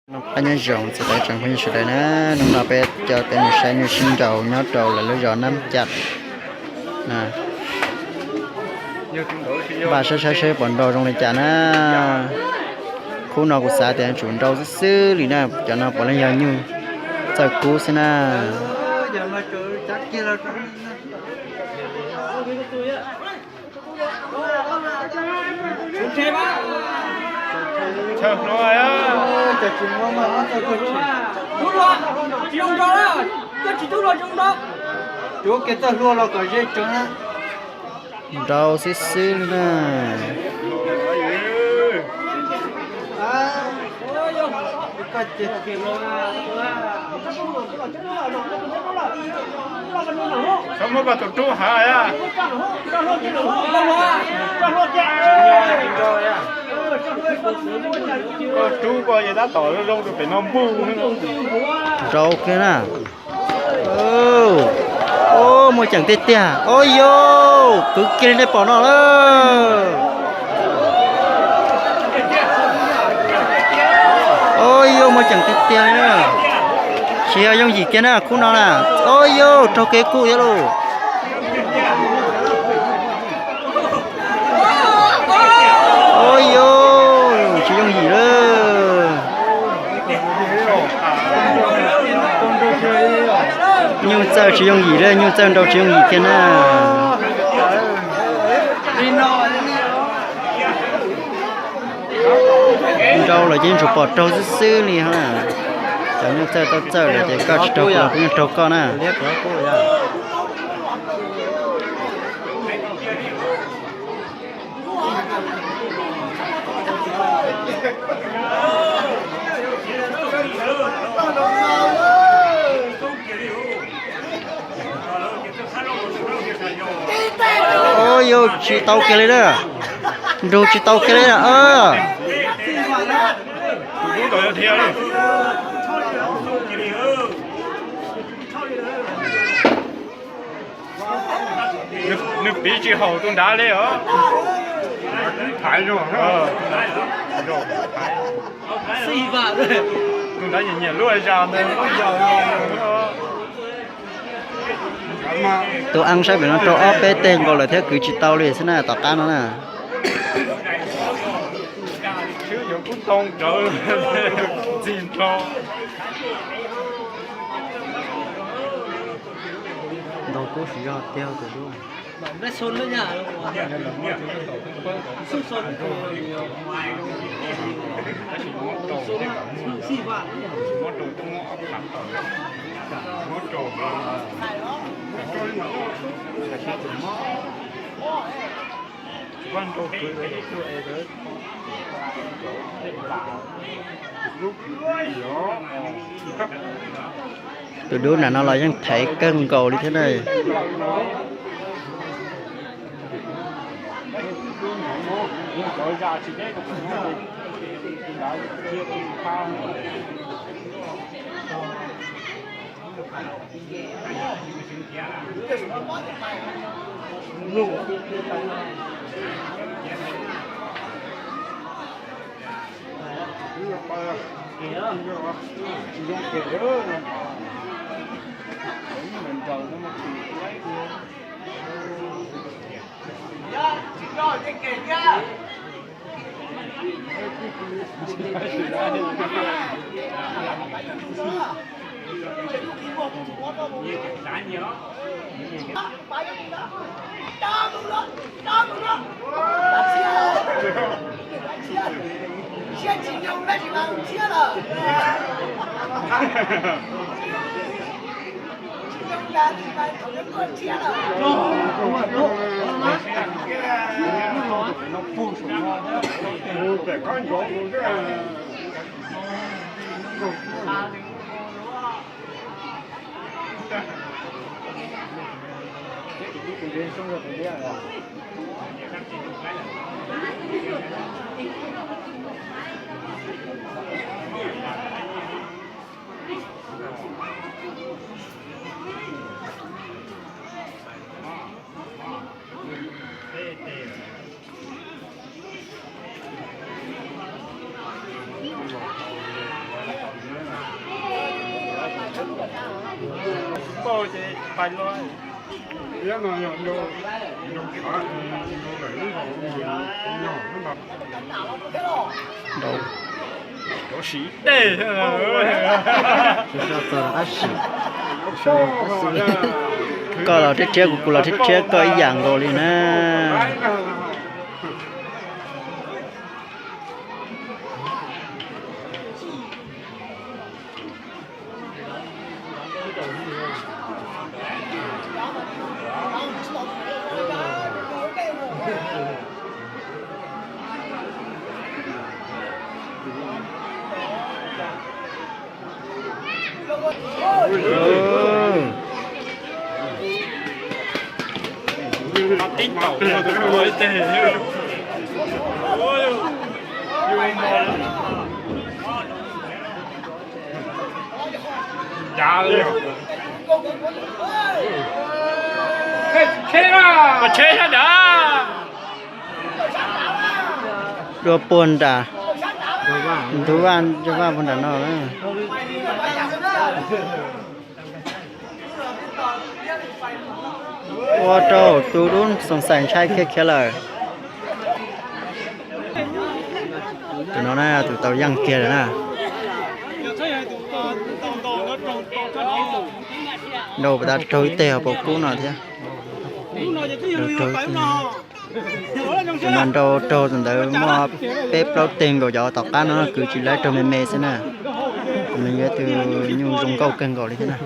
Noj qab nyob zoo txog tag tsoom phooj ywg sawv daws na, hnub no peb coj peb mus saib nyuj sib nraus nyob rau lawv lub zos Nab Cam na. Npaj saib saib seb puas nraus zoo li cas na. Khub no kuv xav tias tsum nraus xwb xwb li na, cov no puav leej yog nyuj txawj kub xwb na. Nraus xwb xwb na. Txhob muab koj tus rub hav. Koj rub koj ces tab tom zoo rau pem no npuj. Nraus kiag na. Muaj ceem tiag tiag. Au yau, kwv kiag li nej pom no lawm. Au yau, muaj ceem tiag tiag li na. Tsis yog yooj yim kiag na khub no na. Au yau, raug kev kub thiab lauj. Au yau, tsis yooj yim lawm. Nyuj txawj tsis yooj yim lawm, nyuj txawj nraus tsis yooj yim kiag na. Nraus lawm ces yeej tsum pom raug xwb xwb li na. Cov nyuj txawj txawj lawm ces koj tsis raug kuv los kuv yeej raug koj na. Au yau, tsis tau kiag li na. Nrug tsis tau kiag li na. Nws piv tsis haum tus nrad li os. Tus nrad nyiam nyiam lub zas ntawd. Tus eeb saib pem no raug ob peb teg nkaus lawm thiab kwv tsis tau li xwb na tom qab no na. Txij nrho. Ntau kub tsis yog tiag tus dub. Tus dub nram no los yeej thev kawg nkaus li thiab na. Koj los rhiab rhiab kuv, kuv los rhiab rhiab koj ib yam nkaus li na. Dua puag nram, ntug vaj, vaj puag nram no na. Ua rau tus dub xoom xaim ntshai kiag khiav lawm. Tus no na, tus tau yeej kiag lawm na. Nrau puas tas raug ib teg hauv paus kub no thiab. Raug ib teg. Tus no nrau raug tus ntawd muaj peb plaub teg nkaus, cov tom qab no kwv tsis laib, raug me me xwb na. Tus no yog tus nyuj zoo nkauj kawg nkaus li thiab na.